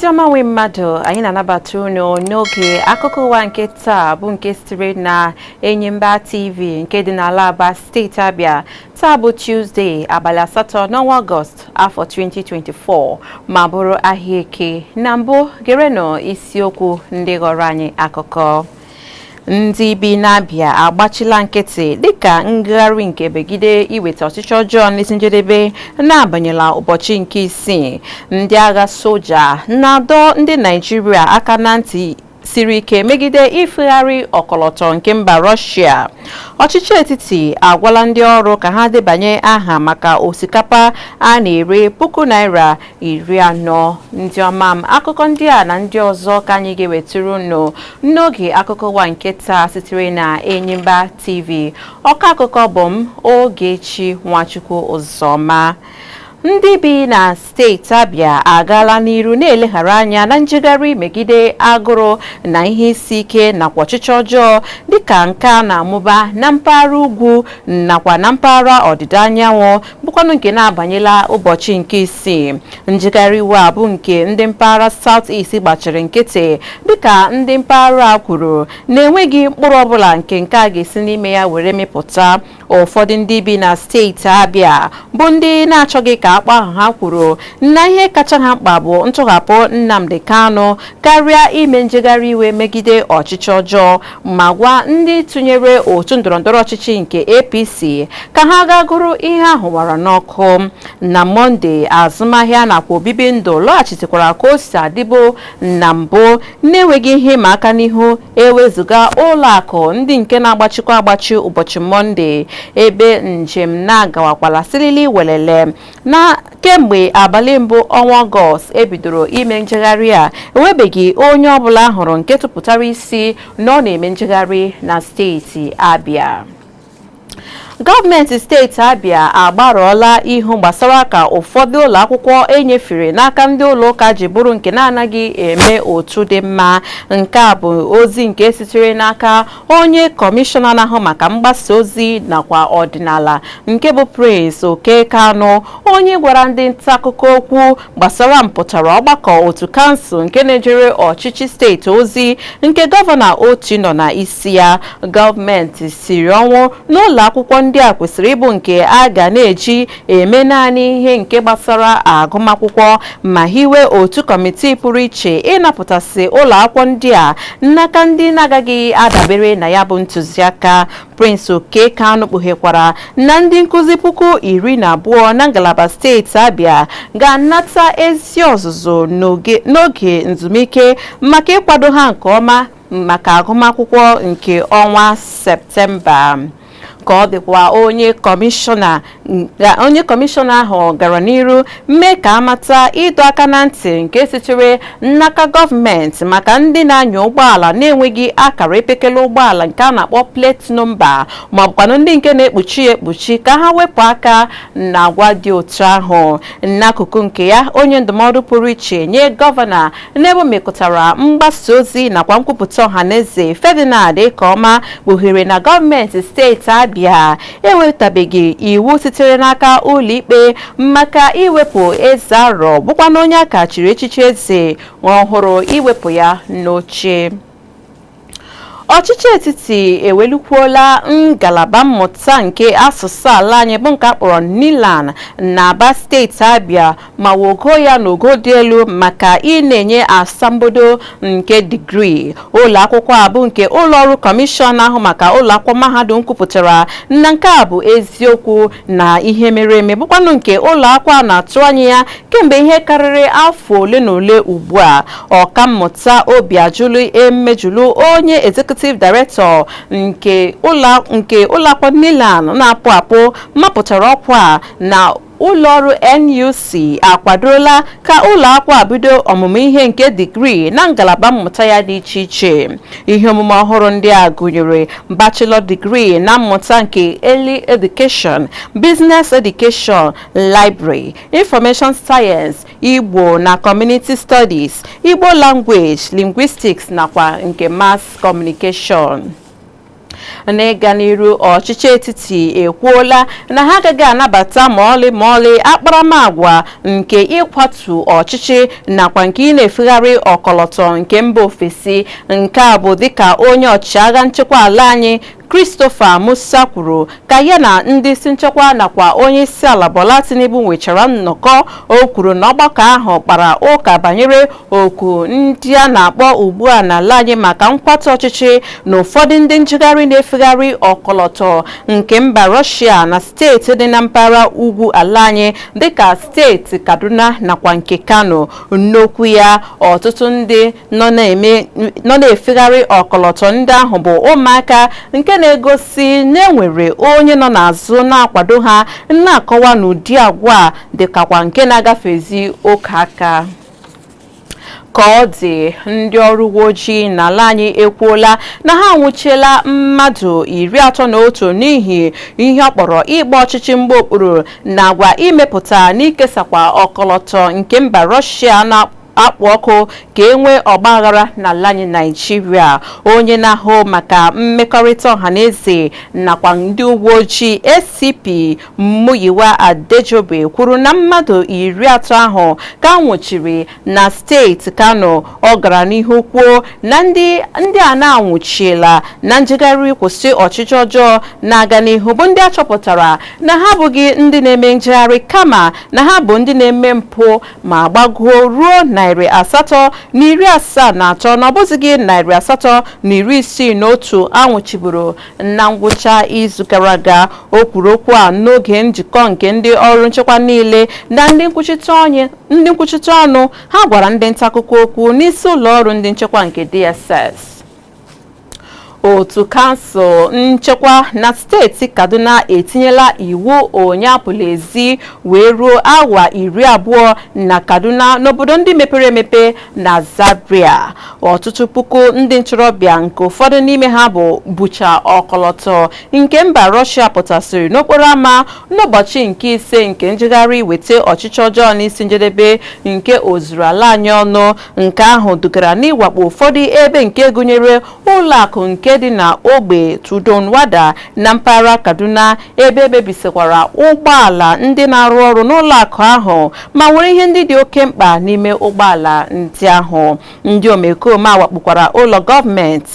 Ndị ọma nwe mmadụ, anyị na-anabata unu n'oge akụkọ ụwa nke taa, bụ nke sitere na Enyimba TV nke dị n'ala Aba, steeti Abịa. Taa bụ Tuesday, abalị 8 n'ọnwa Ọgọst, afọ 2024, ma bụrụ ahịa Eke. Na mbụ, gerenụ isiokwu ndị ghọrọ anyị akụkọ. Ndị bi n'Abịa agbachila nkịtị dịka ngagharị nke megide iweta ọchịchị ọjọọ n'isi njedebe na-abanyela ụbọchị nke isii. Ndị agha soja na-adọ ndị Naijiria aka na ntị siri ike megide ifegharị ọkọlọtọ nke mba Rọshia. Ọchịchị etiti agwala ndị ọrụ ka ha debanye aha maka osikapa a na-ere ₦40,000. Ndị ọma m, akụkọ ndị a na ndị ọzọ ka anyị ga-ewetara unu n'oge akụkọ ụwa nke taa sitere na Enyimba TV. Ọkọ akụkọ bụ m, Ogechi Nwachukwu Ụzọma. Ndị bi na steeti Abịa agaala n'iru na-eleghara anya na njegharị megide agụrụ na ihe isi ike nakwa ọchịchị ọjọọ, dịka nke a na-amụba na mpaghara ugwu nakwa na mpaghara ọdịda anyanwụ, bụkwanụ nke na-abanyela ụbọchị nke isii. Njegharị iwe a bụ nke ndị mpaghara South East gbachiri nkịtị, dịka ndị mpaghara a kwuru na-enweghị mkpụrụ ọbụla nke a ga-esi n'ime ya were mịpụta. Ụfọdụ ndị bi na steeti Abịa bụ ndị na-achọghị ka akpọ aha ha kwuru na ihe kacha ha mkpa bụ ntọhapụ Nnamdi Kanu karịa ime njegharị iwe megide ọchịchị ọjọọ, ma gwa ndị tụnyere otu ndọrọndọrọ ọchịchị nke APC ka ha gaa gụrụ ihe ahụ wara n'ọkụ. Na Mọnde, azụmahịa nakwa obibi ndụ lọghachitekwara ka o si adịbụ na mbụ, na-enweghị ihe ịma aka n'ihu, ewezụga ụlọ akụ ndị nke na-agbachikwa agbachi ụbọchị Mọnde, ebe njem na-agawakwala sirili welele. Na kemgbe abalị 1 ọnwa Ọgọst ebidoro ime njegharị a, enwebeghị onye ọbụla hụrụ nke tụpụtara isi na ọ na-eme njegharị na steeti Abịa. Gọọmenti steeti Abịa agbarụọla ihu gbasara ka ụfọdụ ụlọ akwụkwọ enyefere n'aka ndị ụlọ ụka ji bụrụ nke na-anaghị eme otu dị mma. Nke a bụ ozi nke sitere n'aka onye kọmishọna na-ahụ maka mgbasa ozi nakwa ọdịnala, nke bụ Prince Oke Kanu, onye gwara ndị nta akụkọ okwu gbasara mpụtara ọgbakọ otu kansụl nke na-ejere ọchịchị steeti ozi, nke gọvanọ Otti nọ na isi ya. Gọọmenti siri ọnwụ n'ụlọ akwụkwọ ndị a kwesịrị ịbụ nke a ga na-eji eme naanị ihe nke gbasara agụmakwụkwọ, ma hiwe otu kọmitii pụrụ iche ịnapụtasị ụlọ akwụkwọ ndị a n'aka ndị na-agaghị adabere na ya bụ ntụziaka. Prince Oke Kanu kpughekwara na ndị nkụzi 12,000 na ngalaba steeti Abịa ga-anata ezi ọzụzụ n'oge nzumike maka ịkwado ha nke ọma maka agụmakwụkwọ nke ọnwa Septemba. Ka ọ dịkwa, onye kọmishọna ahụ gara n'iru mee ka amata ịdọ aka na ntị nke sitere n'aka gọọmenti maka ndị na-anya ụgbọala na-enweghị akara epekele ụgbọala nke a na-akpọ plate number, ma ọ bụkwanụ ndị nke na-ekpuchi ekpuchi, ka ha wepụ aka na agwa dị otu ahụ. N'akụkụ nke ya, onye ndụmọdụ pụrụ iche nye gọvanọ n'ebe o mekọtara mgbasa ozi nakwa nkwupụta ọha na eze, Ferdinand Ekeọma, kpughere na gọọmenti steeti Abịa enwetabeghị iwu sitere n'aka ụlọikpe maka iwepụ Eze Arọ, bụkwa na onye a ka chiri echichi eze ọhụrụ, iwepụ ya n'oche. Ọchịchị etiti ewelukwuola ngalaba mmụta nke asụsụ ala anyị, bụ nke akpọrọ NILAN, na Aba, steeti Abịa, ma wogo ya n'ogo dị elu maka ị na-enye asambodo nke digrii. Ụlọ akwụkwọ a bụ nke ụlọọrụ kọmishọn ahụ maka ụlọ akwụkwọ mahadum kwupụtara na nke a bụ eziokwu na ihe mere eme, bụkwanụ nke ụlọ akwụkwọ a na-atụ anya ya kemgbe ihe karịrị afọ ole na ole ugbu a. Ọkammụta Obiajulu Emejulu, onye executive director nke ụlọ akwụkwọ NILAN na-apụ apụ, mapụtara ọkwa a na ụlọọrụ NUC akwadola ka ụlọ akwụkwọ a bido ọmụmụ ihe nke digrii na ngalaba mmụta ya dị iche iche. Ihe omume ọhụrụ ndị a gụnyere bachelor degree na mmụta nke early education, business education, library, information science, Igbo na community studies, Igbo language, linguistics nakwa nke mass communication. N'ịga n'iru, ọchịchị etiti ekwuola na ha agaghị anabata ma ọlị ma ọlị akparamagwa nke ịkwatu ọchịchị nakwa nke ị na-efegharị ọkọlọtọ nke mba ofesi. Nke a bụ dịka onye ọchịagha nchekwa ala anyị Christopher Musa kwuru ka ya na ndị isi nchekwa nakwa onye isi ala Bola Tinubu nwechara nnọkọ. O kwuru na ọgbakọ ahụ kpara ụka banyere oku ndị a na-akpọ ugbu a n'ala anyị maka nkwatu ọchịchị na ụfọdụ ndị njegharị na-efegharị ọkọlọtọ nke mba Russia na steeti dị na mpaghara ugwu ala anyị dịka steeti Kaduna nakwa nke Kano. N'okwu ya, ọtụtụ ndị nọ na-efegharị ọkọlọtọ ndị ahụ bụ ụmụaka, nke na-egosi na enwere onye nọ n'azụ na-akwado ha, na-akọwa n'ụdị agwa a dịkakwa nke na-agafezi oke aka. Ka ọ dị, ndị ọrụ uwe ojii n'ala anyị ekwuola na ha anwụchiela mmadụ 31 n'ihi ihe ọ kpọrọ ịgba ọchịchị mgba okpuru na agwa imepụta na ikesakwa ọkọlọtọ nke mba Russia na akpụ ọkụ ka e nwee ọgbaghara n'ala anyị Naịjirịa. Onye na-ahụ maka mmekọrịta ọhaneze nakwa ndị uwe ojii ACP Muyiwa Adejobe kwuru na mmadụ 30 ahụ ka nwụchiri na steeti Kano. Ọ gara n'ihu kwuo na ndị a na-anwụchiela na njegharị kwụsị ọchịchị ọjọọ na-aga n'ihu bụ ndị a chọpụtara na ha abụghị ndị na-eme njegharị, kama na ha bụ ndị na-eme mpụ, ma gbagoo ruo 873 na ọ bụzighị 861 anwụchiburu na ngwụcha izu gara aga. O kwuru okwu a n'oge njikọ nke ndị ọrụ nchekwa niile na ndị nkwuchite ọnụ ha gwara ndị nta akụkọ okwu n'isi ụlọ ọrụ ndị nchekwa nke DSS. Otu kansụl nchekwa na steeti Kaduna etinyela iwu onye apụla ezi wee ruo awa 20 na Kaduna n'obodo ndị mepere emepe na Zaria. Ọtụtụ puku ndị ntorobịa nke ụfọdụ n'ime ha bụ bụcha ọkọlọtọ nke mba Russia pụtasịrị n'okporo ámá n'ụbọchị nke ise nke njegharị weta ọchịchị ọjọọ n'isi njedebe nke ozuru ala anyị ọnụ. Nke ahụ dugara n'ịwakpo ụfọdụ ebe nke gụnyere ụlọakụ nke dị na ogbe Tudun Wada na mpaghara Kaduna, ebe emebisikwara ụgbọala ndị na-arụ ọrụ n'ụlọakụ ahụ ma nwere ihe ndị dị oke mkpa n'ime ụgbọala ndị ahụ. Ndị omekome awakpokwara ụlọ gọọmenti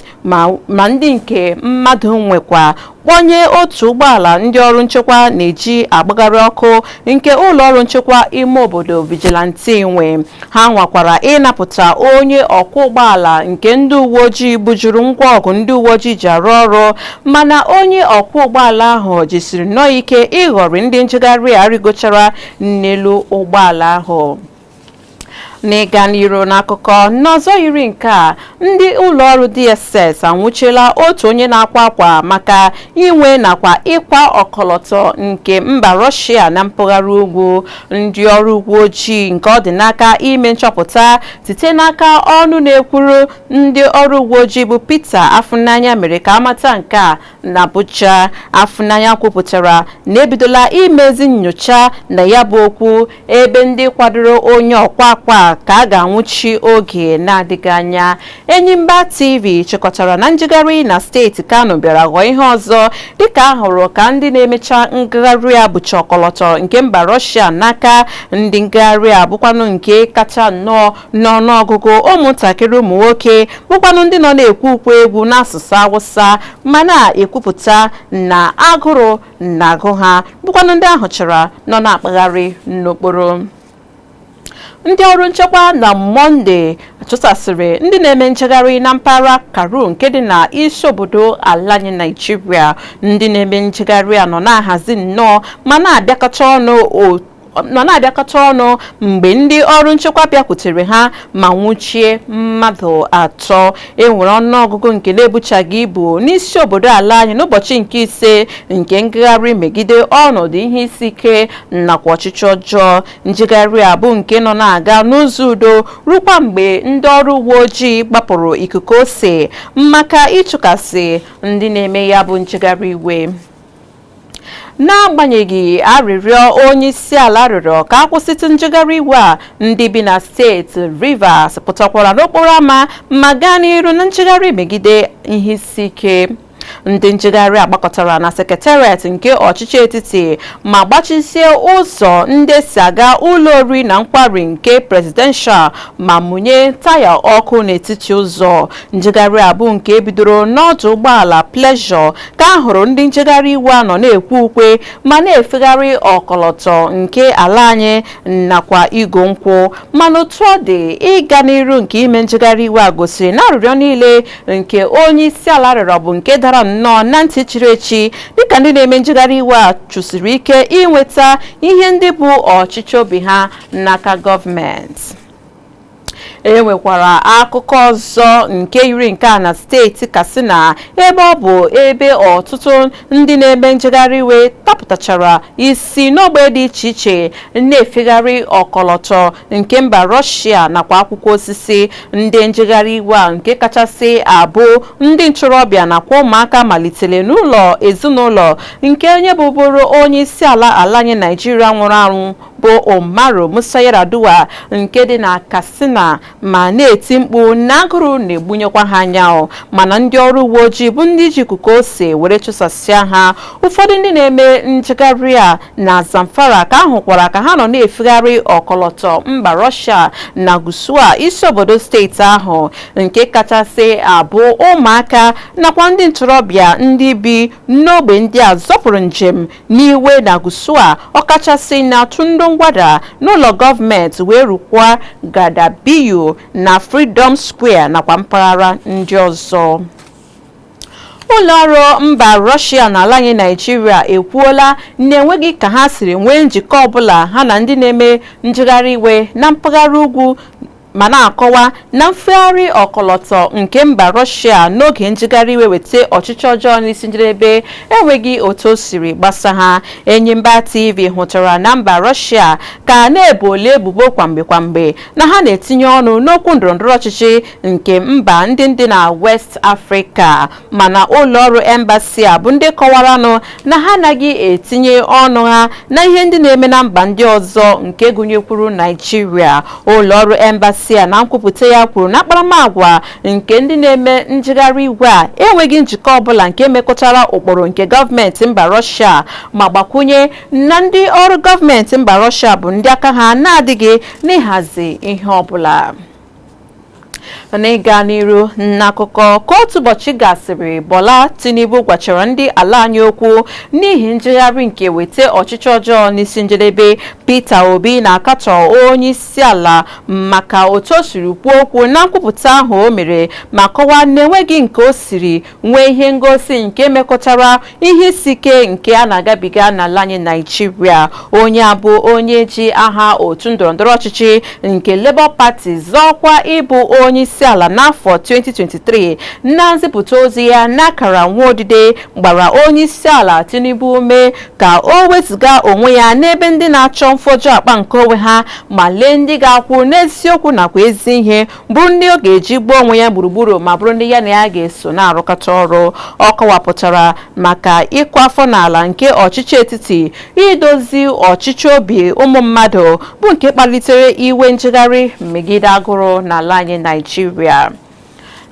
ma ndị nke mmadụ nwekwa, kpọnye otu ụgbọala ndị ọrụ nchekwa na-eji agbagharị ọkụ nke ụlọ ọrụ nchekwa ime obodo Vigilante nwe. Ha nwakwara ịnapụta onye ọkwọ ụgbọala nke ndị uwe ojii bujuru ngwa ọgụ ndị uwe ojii ji arụ ọrụ, mana onye ọkwọ ụgbọala ahụ jisiri nnọọ ike ịghọrị ndị njegharị a rigochara n'elu ụgbọala ahụ. N'ịga n'iru n'akụkọ n'ọzọ yiri nke a, ndị ụlọọrụ DSS anwụchiela otu onye na-akwa akwa maka inwe nakwa ịkwa ọkọlọtọ nke mba Russia na mpaghara ugwu. Ndị ọrụ uwe ojii nke ọ dị n'aka ime nchọpụta site n'aka ọnụ na-ekwuru ndị ọrụ uwe ojii bụ Peter Afunanya mere ka amata nke a na Abuja. Afunanya kwupụtara na ebidola imezi nyocha na ya bụ okwu, ebe ndị kwadoro onye ọkwa akwa ka a ga-anwụchi oge na-adịghị anya. Enyimba TV chịkọtara na njegharị na steeti Kano bịara ghọọ ihe ọzọ dịka a hụrụ ka ndị na-emecha ngagharị a bụcha ọkọlọtọ nke mba Russia n'aka. Ndị ngagharị a bụkwanụ nke kacha nnọọ n'ọnụọgụgụ ụmụntakịrị ụmụ nwoke bụkwanụ ndị nọ na-ekwu ukwe egwu n'asụsụ Awụsa ma na-ekwupụta na agụrụ na-agụ ha, bụkwanụ ndị ahụchara nọ na-akpagharị n'okporo. Ndị ọrụ nchekwa na Mọnde chụsasịrị ndị na-eme njegharị na mpaghara Karu nke dị na isi obodo ala anyị Naịjirịa. Ndị na-eme njegharị a nọ na-ahazi nnọọ ma na-abịakọta ọnụ mgbe ndị ọrụ nchekwa bịakwutere ha ma nwụchie mmadụ 3. E nwere ọnụọgụgụ nke na-ebuchaghị ibu n'isi obodo ala anyị n'ụbọchị nke ise nke ngagharị megide ọnọdụ ihe isi ike nakwa ọchịchị ọjọọ. Njegharị a bụ nke nọ na-aga n'ụzọ udo rukwa mgbe ndị ọrụ uwe ojii gbapụrụ ikuku ose maka ịchụkasị ndị na-eme ya bụ njegharị iwe. N'agbanyeghị arịrịọ onye isi ala rịọrọ ka akwụsịtụ njegharị iwe a, ndị bi na steeti Rivers pụtakwara n'okporo ámá ma gaa n'iru na njegharị megide ihe isi ike. Ndị njegharị agbakọtara na sekretariat nke ọchịchị etiti ma gbachisie ụzọ ndị si aga ụlọ oriri na nkwari nke Presidential ma mụnye taya ọkụ n'etiti ụzọ. Njegharị a bụ nke bidoro n'ọdụ ụgbọala Pleasure ka a hụrụ ndị njegharị iwe a nọ na-ekwe ukwe ma na-efegharị ọkọlọtọ nke ala anyị nakwa igo nkwụ. Mana otu ọ dị, ịga n'iru nke ime njegharị iwe a gosiri na arịrịọ niile nke onye isi ala rịọrọ bụ nke dara nnọọ na ntị chiri echi, dịka ndị na-eme njegharị iwe a chụsiri ike inweta ihe ndị bụ ọchịchị obi ha n'aka gọọmenti. E nwekwara akụkọ ọzọ nke yiri nke a na steeti Katsina, ebe ọ bụ ebe ọtụtụ ndị na-eme njegharị iwe tapụtachara isi n'ogbe dị iche iche na-efegharị ọkọlọtọ nke mba Rọshia nakwa akwụkwọ osisi. Ndị njegharị iwe a, nke kachasị abụ ndị ntorobịa nakwa ụmụaka, malitere n'ụlọ ezinụlọ nke onye bụbụrụ onye isi ala ala anyị Naijiria nwụrụ anwụ bụ Umaru Musa Yar'Adua nke dị na Katsina, ma na-eti mkpu na agụrụ na-egbunyekwa ha anya. Mana ndị ọrụ uwe ojii bụ ndị ji ikuku ose were chụsasịa ha. Ụfọdụ ndị na-eme njegharị a na Zamfara ka ahụkwara ka ha nọ na-efegharị ọkọlọtọ mba Russia na Gusau, isi obodo steeti ahụ. Nke kachasị abụ ụmụaka nakwa ndị ntorobịa ndị bi n'ogbe ndị a zọpụrụ njem n'iwe na Gusau, ọkachasị na Tudun Wada, n'ụlọ gọọmenti, wee rukwa Gadabiyu na Freedom Square nakwa mpaghara ndị ọzọ. Ụlọọrụ mba Rọshia na ala anyị Naijiria ekwuola na enweghị ka ha siri nwee njikọ ọbụla ha na ndị na-eme njegharị iwe na mpaghara ugwu, ma na-akọwa na mfegharị ọkọlọtọ nke mba Rọshia n'oge njegharị iwe weta ọchịchị ọjọọ n'isi njedebe enweghị otu o siri gbasa ha. Enyimba TV hụtara na mba Rọshia ka na-eboli ebubo kwamgbe kwamgbe na ha na-etinye ọnụ n'okwu ndọrọndọrọ ọchịchị nke mba ndị dị na West Africa, mana ụlọọrụ embassy a bụ ndị kọwaranụ na ha anaghị etinye ọnụ ha na ihe ndị na-eme na mba ndị ọzọ, nke gụnyekwuru Naijiria. Ụlọọrụ embassy a na nkwupụta ya kwuru na akparamagwa nke ndị na-eme njegharị iwe a enweghị njikọ ọbụla nke mekọtara ụkpụrụ nke gọọmenti mba Rọshia, ma gbakwunye na ndị ọrụ gọọmenti mba Rọshia bụ ndị aka ha na-adịghị n'ịhazi ihe ọbụla. N'ịga n'iru n'akụkọ, ka otu ụbọchị gasịrị Bola Tinubu gwachara ndị ala anyị okwu n'ihi njegharị nke weta ọchịchị ọjọọ n'isi njedebe, Peter Obi na-akatọ onye isi ala maka otu o siri kwuo okwu na nkwupụta ahụ o mere, ma kọwaa na enweghị nke o siri nwee ihe ngosi nke mekọtara ihe isi ike nke a na-agabiga n'ala anyị Naijiria. Onye abụ onye ji aha otu ndọrọndọrọ ọchịchị nke Labour Party zọọkwa ịbụ onye isi ala n'afọ 2023, na nzipụta ozi ya n'akara nwaodide, gbara onye isi ala Tinubu ume ka o wezụga onwe ya n'ebe ndị na-achọ mfọjụ akpa nke onwe ha, ma lee ndị ga-akwụ n'eziokwu nakwa ezi ihe, bụrụ ndị ọ ga-eji gbuo onwe ya gburugburu, ma bụrụ ndị ya na ya ga-eso na-arụkọta ọrụ. Ọ kọwapụtara maka ịkụ afọ n'ala nke ọchịchị etiti idozi ọchịchị obi ụmụ mmadụ, bụ nke kpalitere iwe njegharị megide agụrụ n'ala anyị Naijiria.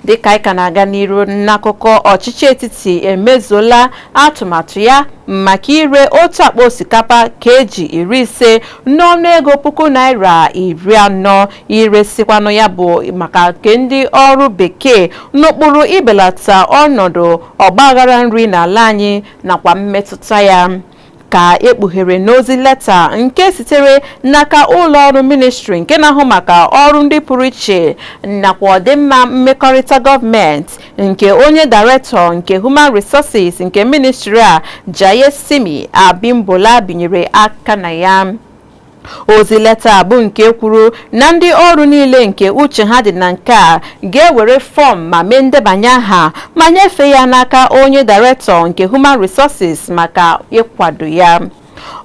Dịka anyị ka na-aga n'iru n'akụkọ, ọchịchị etiti emezuola atụmatụ ya maka ire otu akpa osikapa keji 50 n'ọnụego ₦40,000. Iresikwanụ ya bụ maka nke ndị ọrụ bekee n'ụkpụrụ ibelata ọnọdụ ọgbaghara nri n'ala anyị nakwa mmetụta ya, ka ekpughere n'ozi leta nke sitere n'aka ụlọ ọrụ ministri nke na-ahụ maka ọrụ ndị pụrụ iche nakwa ọdịmma mmekọrịta gọọmenti, nke onye dairektọ nke Human Resources nke ministri a, Jayesimi Abimbola, binyere aka na ya. Ozi leta bụ nke kwuru na ndị ọrụ niile nke uche ha dị na nke a ga-ewere fọm ma mee ndebanye aha ma nyefee ya n'aka onye dairektọ nke Human Resources maka ịkwado ya.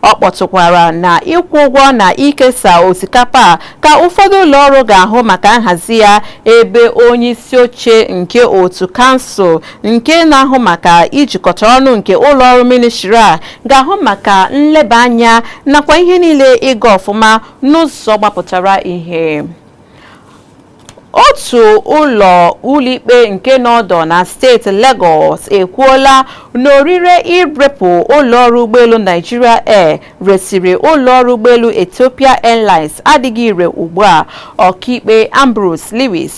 Ọ kpọtụkwara na ịkwụ ụgwọ na ikesa osikapa ka ụfọdụ ụlọọrụ ga-ahụ maka nhazi ya, ebe onye isi oche nke otu kansụl nke na-ahụ maka ijikọta ọnụ nke ụlọọrụ ministri a ga-ahụ maka nleba anya nakwa ihe niile ịga ọfụma n'ụzọ gbapụtara ihe. Otu ụlọ ụlọikpe nke nọdọ na steeti Lagos ekwuola na orire irepụ ụlọọrụ ụgbọelu Nigeria Air resiri ụlọọrụ ụgbọelu Ethiopia Airlines adịghị ire ugbu a. Ọkaikpe Ambrose Lewis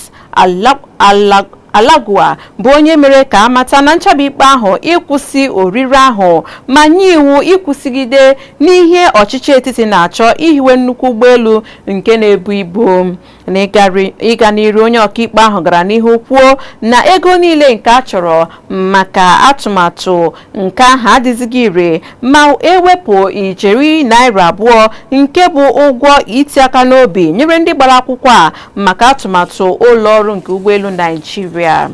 Alagua bụ onye mere ka amata na nchabi ikpe ahụ ịkwụsị orire ahụ ma nye iwu ịkwụsịgide n'ihe ọchịchị etiti na-achọ ihiwe nnukwu ụgbọelu nke na-ebu ibu. N'ịga n'iru, onye ọkaikpe ahụ gara n'ihu kwuo na ego niile nke a chọrọ maka atụmatụ nke ahụ adịzighị ire ma ewepụ ijeri naira 2 nke bụ ụgwọ iti aka n'obi nyere ndị gbara akwụkwọ a maka atụmatụ ụlọ ọrụ nke ụgbọelu Naịjirịa.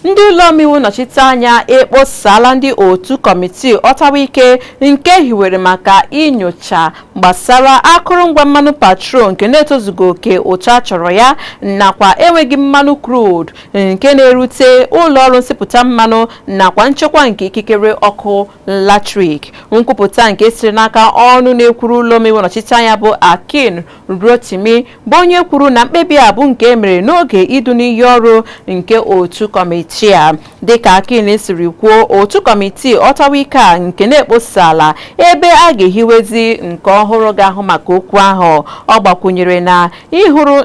Ndị ụlọ omeiwu nnọchite anya ekposala ndị otu kọmitii ọtawa ike nke hiwere maka inyocha gbasara akụrụngwa mmanụ patrol nke na-etozughị oke otu a chọrọ ya nakwa enweghị mmanụ crude nke na-erute ụlọọrụ nsipụta mmanụ nakwa nchekwa nke ikikere ọkụ latrik. Nkwupụta nke siri n'aka ọnụ na-ekwuru ụlọ omeiwu nnọchite anya bụ Akin Rotimi bụ onye kwuru na mkpebi a bụ nke emere n'oge idu n'iyi ọrụ nke otu kọmitii a. Dịka Akin siri kwuo, otu kọmitii ọtawa ike a nke na-ekposala ebe a ga-ehiwezi nke ọhụrụ ga-ahụ maka okwu ahụ. Ọ gbakwunyere na ịhọrọ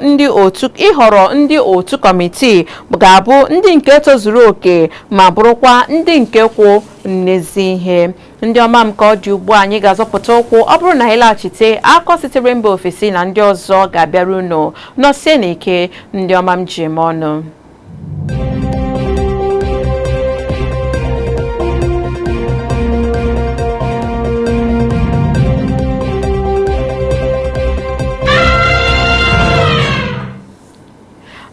ndị otu kọmitii ga-abụ ndị nke tozuru oke ma bụrụkwa ndị nke kwụ n'ezi ihe. Ndị ọma m, ka ọ dị ugbu a anyị ga-azọpụta ụkwụ. Ọ bụrụ na anyị laghachite, akọ sitere mba ofesi na ndị ọzọ ga-abịara unu. Nọsie n'ike, ndị ọma m ji eme ọnụ.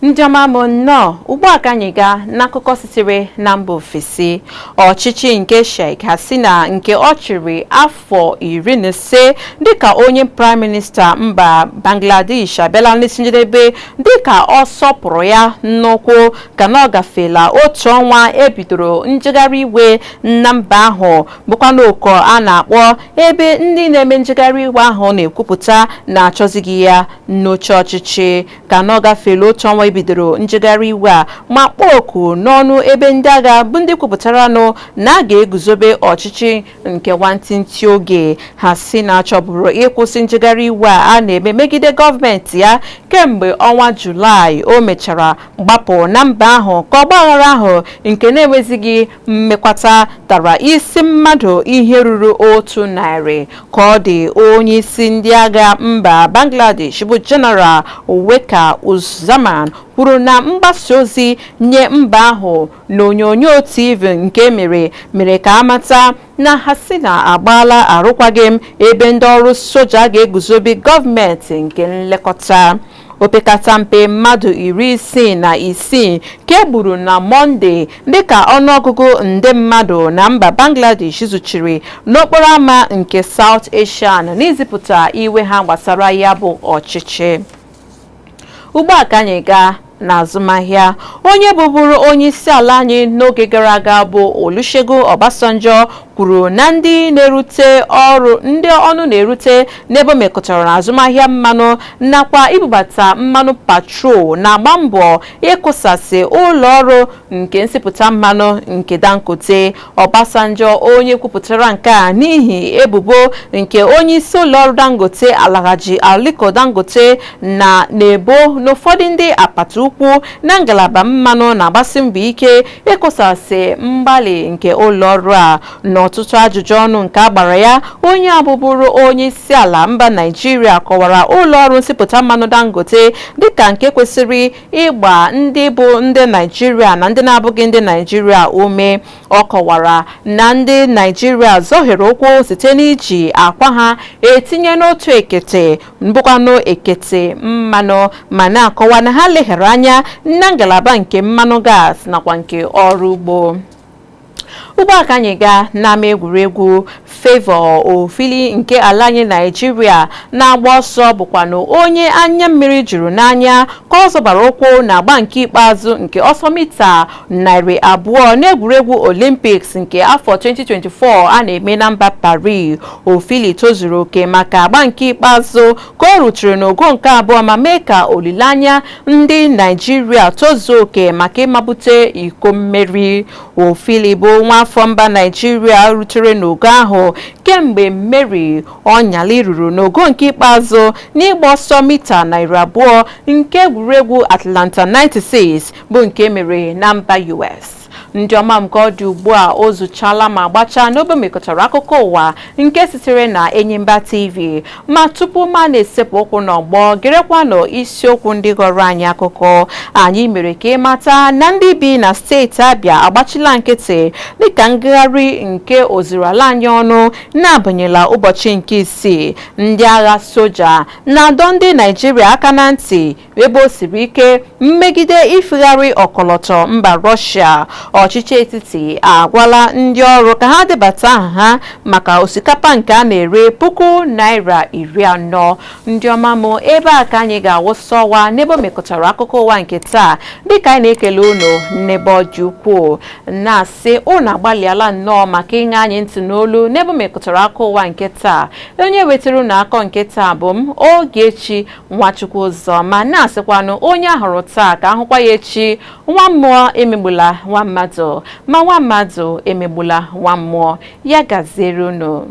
Ndị ọma m, nnọọ. Ugbu a ka anyị gaa n'akụkọ sitere na mba ofesi. Ọchịchị nke Sheikh Hasina nke ọ chịrị afọ 15 dịka onye prime minista mba Bangladesh abịala n'isi njedebe dịka ọ sọpụrụ ya n'ụkwụ ka na ọ gafela otu ọnwa ebidoro njegharị iwe na mba ahụ, bụkwa n'ụkọ a na-akpọ ebe ndị na-eme njegharị iwe ahụ na-ekwupụta na-achọzighị ya n'oche ọchịchị. Ka na ọ gafela otu ọnwa bidoro njegharị iwe a ma kpọọ oku n'ọnụ ebe ndị agha bụ ndị kwupụtaranụ na a ga-eguzobe ọchịchị nke nwantịntị oge. Ha si na achọburu ịkwụsị njegharị iwe a na-eme megide gọọmenti ya kemgbe ọnwa Julaị o mechara gbapụ na mba ahụ ka ọgbaghara ahụ nke na-enwezighị mmekwata tara isi mmadụ ihe ruru 100. Ka ọ dị, onye isi ndị agha mba Bangladesh bụ General Weka Uzzaman kwuru na mgbasa ozi nye mba ahụ n'onyonyo TV nke mere ka amata na Hasina agbaala arụkwaghịm ebe ndị ọrụ soja ga-eguzobe gọọmenti nke nlekọta. Opekata mpe mmadụ 66 ka e gburu na Mọnde dịka ọnụọgụgụ nde mmadụ na mba Bangladesh zuchiri n'okporo ámá nke South Asian n'izipụta iwe ha gbasara ya bụ ọchịchị. Ugbu a ka anyị gaa n'azụmahịa. Onye bụbụrụ onye isi ala anyị n'oge gara aga bụ Olusegun Obasanjo kwuru na ndị na-erute ọrụ ndị ọnụ na-erute n'ebe o mekọtara n'azụmahịa mmanụ nakwa ibubata mmanụ patrol na-agba mbọ ịkụsasị ụlọ ọrụ nke nsipụta mmanụ nke Dangote. Obasanjo onye kwupụtara nke a n'ihi ebubo nke onye isi ụlọ ọrụ Dangote Alhaji Aliko Dangote na na-ebo n'ụfọdụ ndị apata ukwu na ngalaba mmanụ na-agbasi mbọ ike ịkụsasị mgbalị nke ụlọ ọrụ a. N'ọtụtụ ajụjụ ọnụ nke a gbara ya, onye abụbụrụ onye isi ala mba Naịjirịa kọwara ụlọ ọrụ nsipụta mmanụ Dangote dịka nke kwesịrị ịgba ndị bụ ndị Naịjirịa na ndị na-abụghị ndị Naịjirịa ume. Ọ kọwara na ndị Naịjirịa zọhiere ụkwụ site n'iji akwa ha etinye n'otu ekete mbụkwanụ ekete mmanụ, ma na-akọwa na ha leghara anya na ngalaba nke mmanụ gas nakwa nke ọrụ ugbo. Ugbu a ka anyị gaa n'ama egwuregwu. Favour Ofili nke ala anyị Naijiria na-agba ọsọ bụkwanụ onye anya mmiri juru n'anya ka ọ zọbara ụkwụ na-agba nke ikpeazụ nke ọsọ mita 200 n'egwuregwu Olympics nke afọ 2024 a na-eme na mba Paris. Ofili tozuru oke maka agba nke ikpeazụ ka o rutere n'ogo nke abụọ ma mee ka olileanya ndị Naijiria tozuo oke maka ịmabute iko mmeri. Ofili bụ nwa afọ mba Naijiria rutere n'ogo ahụ kemgbe Mary Onyali ruru n'ogo nke ikpeazụ n'ịgba ọsọ mita 200 nke egwuregwu Atlanta 96 bụ nke mere na mba US. Ndị ọma m, ka ọ dị ugbu a, o zuchala ma gbachaa n'obe mekọtara akụkọ ụwa nke sitere na Enyimba TV. Ma tupu ma na-esepụ ụkwụ n'ọgbọ, gerekwanụ isiokwu ndị ghọrọ anyị akụkọ. Anyị mere ka ịmata na ndị bi na steeti Abịa agbachila nkịtị dịka ngagharị nke ozuru ala anyị ọnụ na-abanyela ụbọchị nke isii. Ndị agha soja na-adọ ndị Naijiria aka na ntị ebe o siri ike mmegide ifegharị ọkọlọtọ mba Rọshia. Ọchịchị etiti agwala ndị ọrụ ka ha debata aha ha maka osikapa nke a na-ere ₦40,000. Ndị ọma m, ebe a ka anyị ga-awụsa ọwa n'ebe o mekọtara akụkọ ụwa nke taa, dịka anyị na-ekele unu n'ebe ọ dị ukwuu, na-asị unu agbalịala nnọọ maka ịṅa anyị ntị n'olu n'ebe o mekọtara akụkọ ụwa nke taa. Onye wetara unu akọ nke taa bụ m, Ogechi Nwachukwu Ụzọ, ma na-asịkwanụ onye ahụrụ taa ka ahụkwa ya echi. Nwa mmụọ emegbula nwa mmadụ, ma nwa mmadụ emegbula nwa mmụọ. Ya gaziere unu.